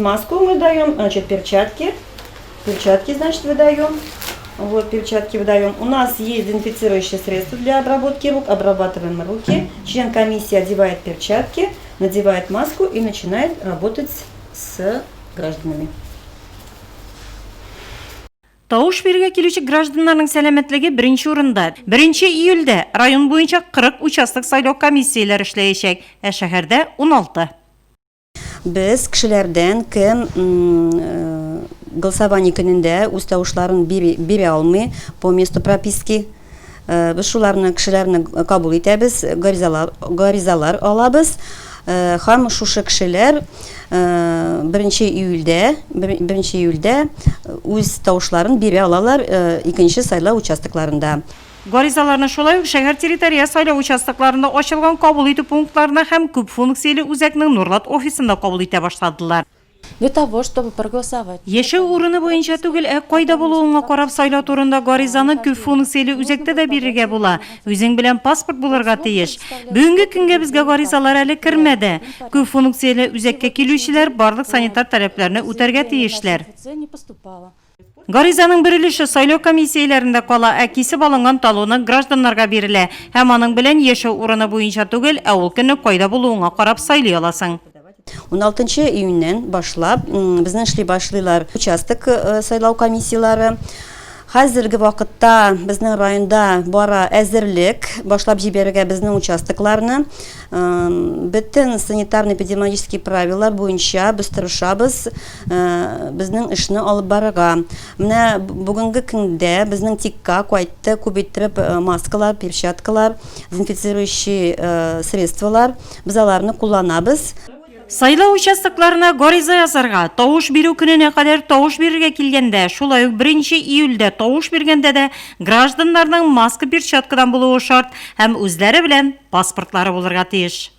маску мы даем, значит, перчатки. Перчатки, значит, выдаем. Вот, перчатки выдаем. У нас есть дезинфицирующее средство для обработки рук. Обрабатываем руки. Член комиссии одевает перчатки, надевает маску и начинает работать с гражданами. Тавыш бирергә килүче гражданнарның сәламәтлеге беренче урында. Беренче июльдә район буенча 40 участок сайлау комиссияләре эшләячәк, ә шәһәрдә, 16. Без кешеләрдән, кем голосование көнендә үз тавышларын бирә алмый по месту прописки, без шуларны кешеләрне кабул итәбез, гаризалар, гаризалар алабыз. Һәм шушы кешеләр беренче июльдә, беренче июльдә үз тавышларын бирә алалар икенче сайлау участокларында. Гаризаларны шулай ук шәһәр территориаль сайлау участокларында ачылган кабул итү пунктларына һәм күпфункцияле үзәкнең Нурлат офисында кабул итә башладылар. Для того, чтобы проголосовать. Яшәү урыны буенча түгел, ә кайда булуыңа карап сайлау турында гаризаны күпфункцияле үзәктә дә бирергә була. Үзең белән паспорт булырга тиеш. Бүгенге көнгә безгә гаризалар әле кермәде. Күпфункцияле үзәккә килүчеләр барлык санитар таләпләрне үтәргә тиешләр. Гаризаның бер өлеше сайлау комиссияләрендә кала, ә кисеп алынган талоны гражданнарга бирелә һәм аның белән яшәү урыны буенча түгел, ә ул көнне кайда булуыңа карап сайлый аласың. Уналтынчы июньнән башлап безнең эшли башлыйлар участок сайлау комиссияләре. Хәзерге вакытта безнең районда бара әзерлек, башлап җибәрергә безнең участокларны. Бөтен санитарно-эпидемиологический правилалар буенча без тырышабыз безнең эшне алып барырга. Менә бүгенге көндә безнең ТИКка кайтты күп иттереп маскалар, перчаткалар, дезинфицирующий средстволар. Без аларны кулланабыз. Сайлау участокларына гариза язарга, тавыш бирү көненә кадәр тавыш бирергә килгәндә, шулай ук беренче июльдә тавыш биргәндә дә гражданнарның маска-перчаткадан булуы шарт һәм үзләре белән паспортлары булырга тиеш.